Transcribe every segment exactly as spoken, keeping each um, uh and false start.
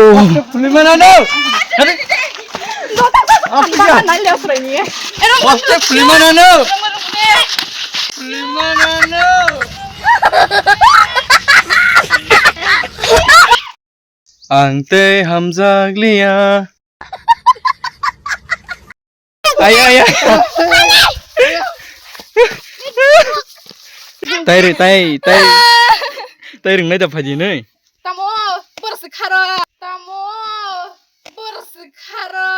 Oste phulimana no. Oste phulimana no. Phulimana no. Ang tei hamjakliya. Ay, ay, ay. Tai re, tai, tai. Tai ringnai da phaji nai. Tamo, borsi kharo. Tamo, borsi kharo.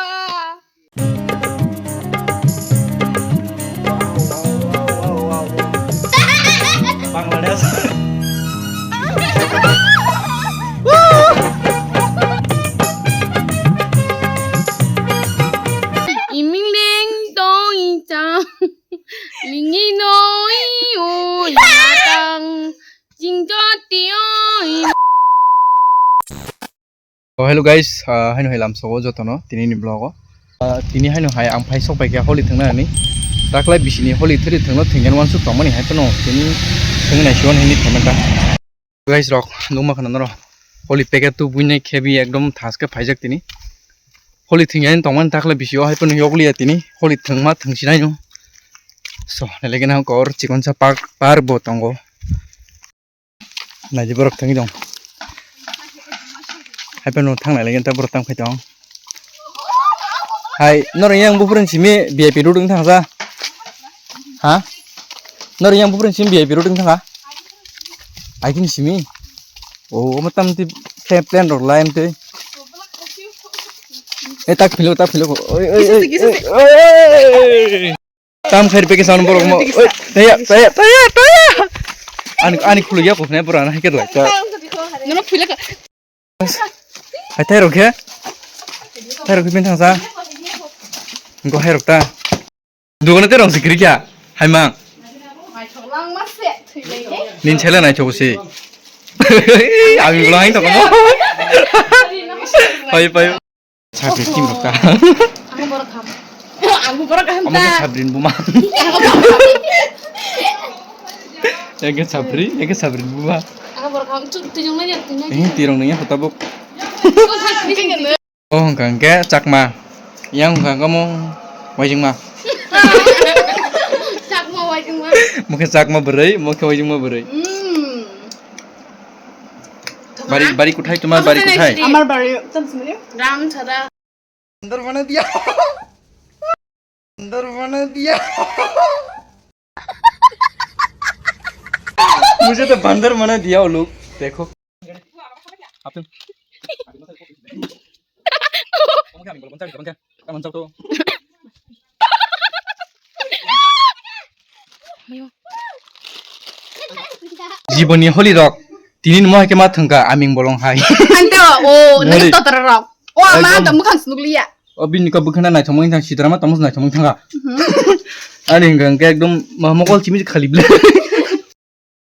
Bangladesh. Iming leng dong i chang, lingi noi o i matang, jing jot ti o i. Oh, hello guys, ah, haino hai lamsao jotono tini ni vlog o. Ah, tini haino hai ang phai sok pai kha holi thwngna ani. Taklai bisini holi thwri thwngno thwngyan wansuk tongmani hai phano tini thwngwi naisigon hini thangmanta. Guys rok, nukma khna norok. Holi packet tu buinai khebi ekdom thaske phaijak tini. Holi thwngyan tongmani taklai bisio hai phano yokliya tini. Holi thwngma thwngsinai no. So, nalagena kor chikonsa park, park bo tongo. Naidi borok thangwi dong. Hai phano thang nai lagi borok tang phai tong. Hai, norok yang buphuruni simi V I P road wng thangsa. Ha? Norok yang buphuruni simi V I P road wng thangka. Aigini simi. Oh, omo tam ti plan plan rok lai am tei. Eh, tak philo, tak philo. Oi, oi, oi, oi, oi. Tam khair peke sound borok mo. Oi, taya, taya, taya, taya. Ani, ani khuluk ya kokne pura na hike lai ta. Nono phila ka. Hai tai rok khe. Tai rok khe bin thangsa. Go hai rok ta. Dugana te rong sikri kya. Hai mang. Nin chela nai chok si. Ami ulang hai to kamo. Pai, pai. Sabri team rok ta. Ang borok ham. Ang borok ham. Omo ke ta. Sabrin buma. Eke sabri, eke sabrin buma. Ang borok ham. Chu tujung na ya, tujung na. Eh, tirong nang ya tabuk. Oh, hwnkha hwnkhe Chakma. Yang hwnkha hwnkhe mo waijingma. Chakma waijingma. Mokhe Chakma bwrwi, mokhe waijingma bwrwi. Mm. Bari, bari kuthai, tomar bari kuthai? Amar bari, tam sini. Ram chada. Andar bana diya. Andar bana diya. Mujhe to bandar bana diya wo log. Dekho. Jiboni holi rok. Tini nimo hai khe ma thwngkha aming bolong hai. Ante o, o, nani totra rok. O, ama ekdom. Anta mukhang snukliya. O bini kok bwkhana naithok mani thang, sidrama tamo naithok mani thanga. Mhm. Ani hwnkha hwnkhe ekdom ma mokol simi khali ble.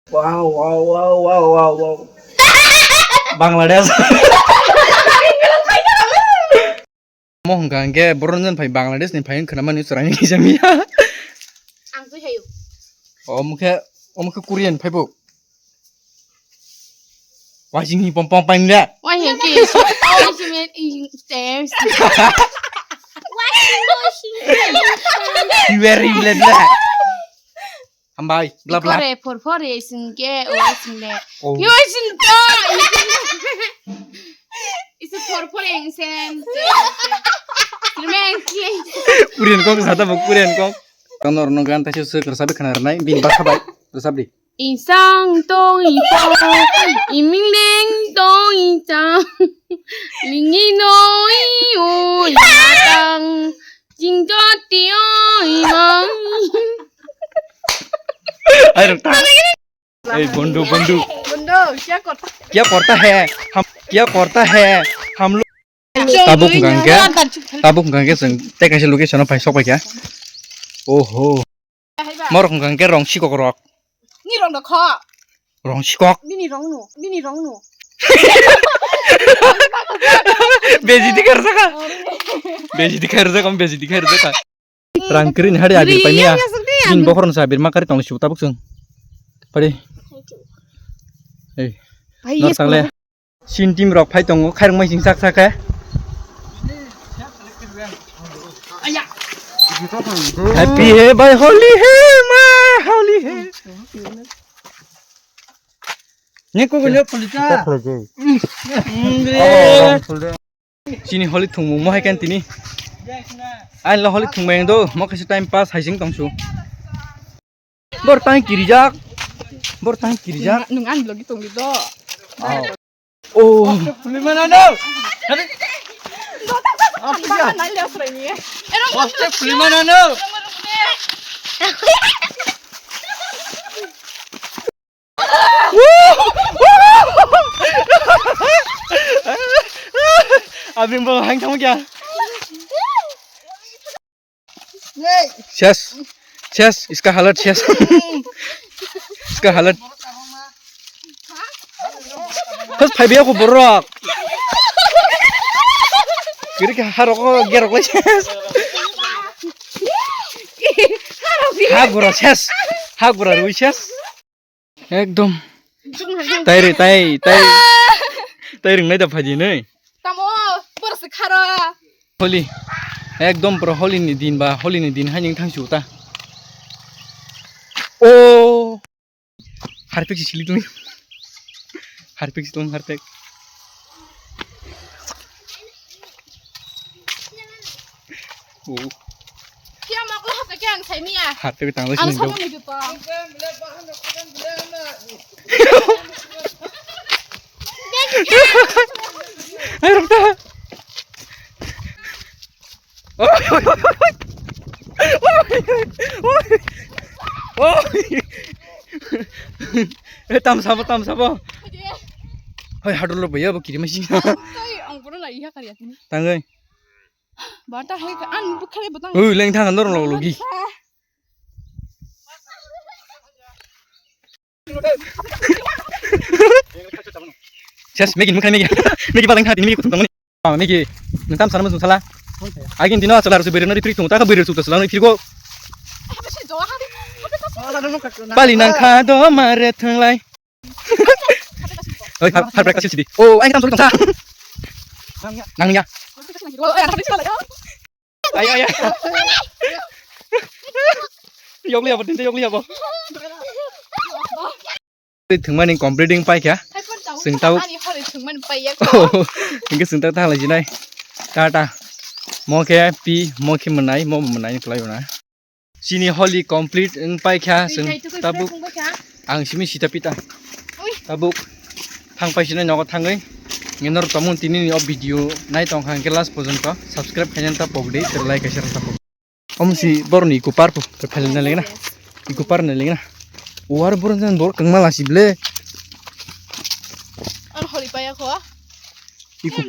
Wow, wow, wow, wow, wow, wow. Bangladesh. Mo hwnkha hwnkhe Boronjon phai Bangladesh ni phai wng khwnamani chwraini kisa miya. Ang twi hayo. Omo khe, omo khe Korean phai bo. Waising ni pom pom pain le. Why he ke? Oh, she meant in stairs. Very le le. Hambai, bla bla. Ikore por por ye sing ke, o sing le. Oh. Yo sing to. Isi por por ye sing. Korean kok sata bo Korean kok. Kanor no gan tashi se kersa bi khana nai bin basa bai. Resap di. Isang tong ipong, iming deng tong itang, lingi noi o imatang, jing jot ti o imang. Ayo, ta. Ei, bondhu, bondhu. Bondhu, kya korta? Kya korta hai? Hum, kya korta hai? Hum log. Tabuk hwnkha hwnkhe, tabuk hwnkha hwnkhe chwng tei kaisa location o phai sok paikha. Oho. Morok hwnkha hwnkhe rong sikok rok. Ni rong dokho. Rong sikok. Bini rong no, bini rong no. Beji dikhar saka. Beji dikhar saka, beji dikhar saka. Rang kri ni hari abir pai miya. Bini bokhorno sa abir ma kari tong sibu tabuk chwng. Pari. Ei. Nor tangle. Chin team rok phai tongo, khairok mai sing sak sak khe. Happy hai bhai, Holi hai, ma, Holi hai. Ni kuku nyo polita. Chini Holi thwngmung mo hai kan tini. Ain lo Holi thwngmung do, mo kaisa time pass hai sing tongsu. Bor tang kirijak. Bor tang kirijak. Nung, nung ani logi tongdi do. Oh. Puli mana no? Apa ya? Nai le asrai ni. Oste puli mana no? Abing bo hang thang kya? Ses. Ses, iska halat ses. Iska halat. Pas phai biya ko borok. Kiri ke harok ko gerok lai ses. Ha gura ses. Ha gura rui ses. Ekdom. Tai re, tai, tai. Tai ringnai da phaidi nai. Tamo, borok se kharo. Holi. Ekdom pura Holi ni din ba, Holi ni din hai ning thang chuta. O. Harpek si sili tung. Harpek si tung, harpek. Oh. Kya maklo hata kya ang sai niya. Hata ke tanglo sini. Ang sabon itu to. Ayo rok ta. Oi oi oi oi. Oi oi oi. Eh, tam sabo, tam sabo. Hoi hadul lo bhaiya bo kiri masi. Ang pura lai ya kari atini. Tangoi. Bata hai ka an bukhare botang. Ui leng thang norong log logi. Ses megi mukhai megi. Megi balang thati megi kutung tongoni. Megi nang tam sana musung sala. Agin dino asalar su beri nari trik tung ta ka beri su ta sala nari firgo. Pali nang kha do mare thanglai. Oi, har, har break sidi. Oh, ai tam sori tongsa. Nang ya. Ai, ai, ai. Yok liya bo, tinta yok liya bo. Thwngmani completing pai kha. Chwng tabuk. Ani hori thwngmani pai ya. Hingke chwng tabuk thalai jinai. Tata. Mo khe pi, mo khe mwnai, mo mwnai ni kwlai bo na. Chini holi complete wng paikha, chwng tabuk ang simi sita pita. Tabuk thang paisinai nogo thangwi. Nge norok tongmung tini ni o video nai tongkha hwnkhe last porjonto subscribe khainani ta pokdi, tei like kaisa rwkha pokdi. Omo si borokni eco park bo, tei phailai nai lengna. Eco park nai lengna. Uar borok jan borok kwngma lasi ble. Ang holi paya kho. Eco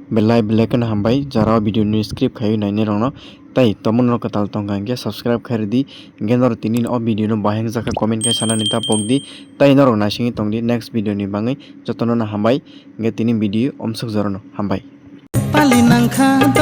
Belai belai kheno hambai, jara o video ni script khaiwi nainai rokno. Tai tomon rok kwtal tongkha hwnkhe subscribe khairwdi, hwnkhe norok tini o video no bahai wngjakha comment khai sanani ta pokdi, tai norok naisingwi tongdi next video ni bangwi. Jotono no hambai, hwnkhe tini video omsuk jorano hambai. Pali nangkha